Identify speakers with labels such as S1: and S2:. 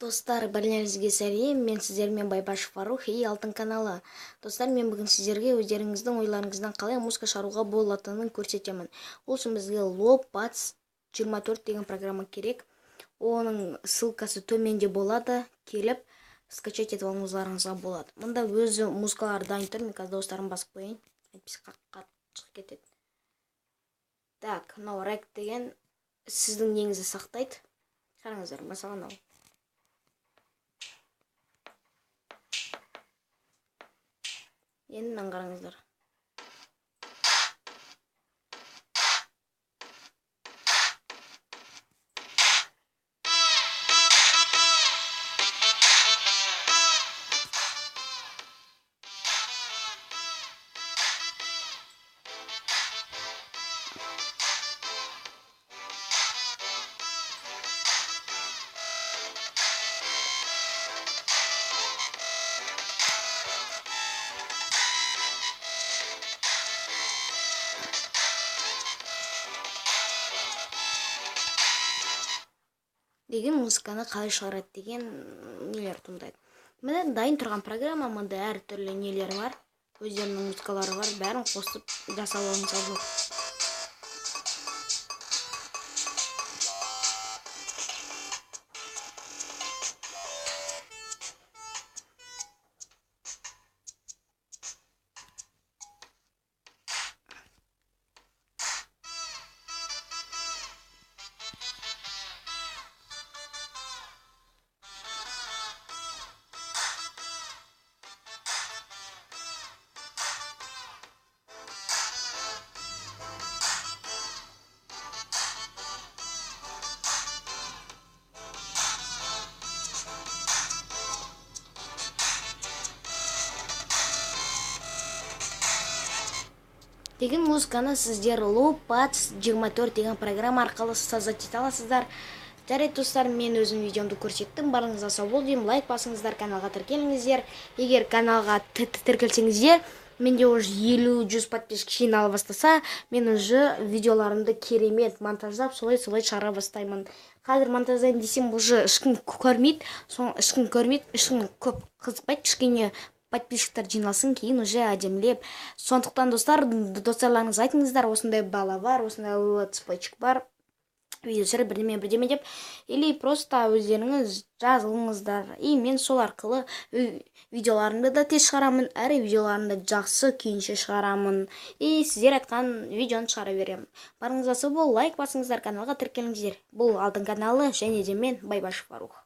S1: Достар, бәріңізге сәлем. Мен сіздермен Байбашев Фарух и Алтын каналы. Достар, мен бүгін сіздерге өздеріңіздің ойларыңыздан қалай музыка шығаруға болатынын көрсетемін. Ол үшін бізге Looppads 24 деген программа керек. Оның ссылкасы төменде болады. Келіп скачать етіп алуларыңызға болады. Мұнда өзі музыкалар дайын тұр. Мен қазір дауыстарын басып қояйын. Әйтпесе қатты шығып кетеді. Так, мынау рек деген сіздің неңізді сақтайды. Қараңыздар, мысалы мынау. Енді мынаны қараңыздар. Деген музыканы қалай шығарады деген нелер туындайды. Міне дайын тұрған программа, мында әртүрлі нелер бар, өздерінің музыкалары бар, бәрін қосып жасап алуыңызға болады. Деген музыканы сіздер Looppads 24 деген программа арқылы создать ете аласыздар. Жарайды, достар, мен өзім видеомды көрсеттім. Барыңызға сау бол деймін. Лайк басыңыздар, каналға тіркеліңіздер. Егер каналға тіркелсеңіздер, менде уже 50-100 подписчик жинала бастаса, мен уже видеоларымды керемет монтаждап, солай-солай шығара бастаймын. Қазір монтаждайын десем, уже ешкім көрмейді, ешкім көрмейді, ешкім көп қызықпайды, кішкене подписчиктер жиналсын, кейін уже әдемілеп. Сондықтан, достар, достарларыңызға айтыңыздар, осындай бала бар, осындай летсплейчик бар, видео түсіріп бірдеме бірдеме деп, или просто өздеріңіз жазылыңыздар. И мен сол арқылы видеоларымды да тез шығарамын, әрі видеоларымды жақсы күйінше шығарамын. И сіздер айтқан видеоны шығара беремін. Барыңызға сау бол, лайк басыңыздар, каналға тіркеліңіздер. Бұл Алтын каналы, және де мен Байбашев Фарух.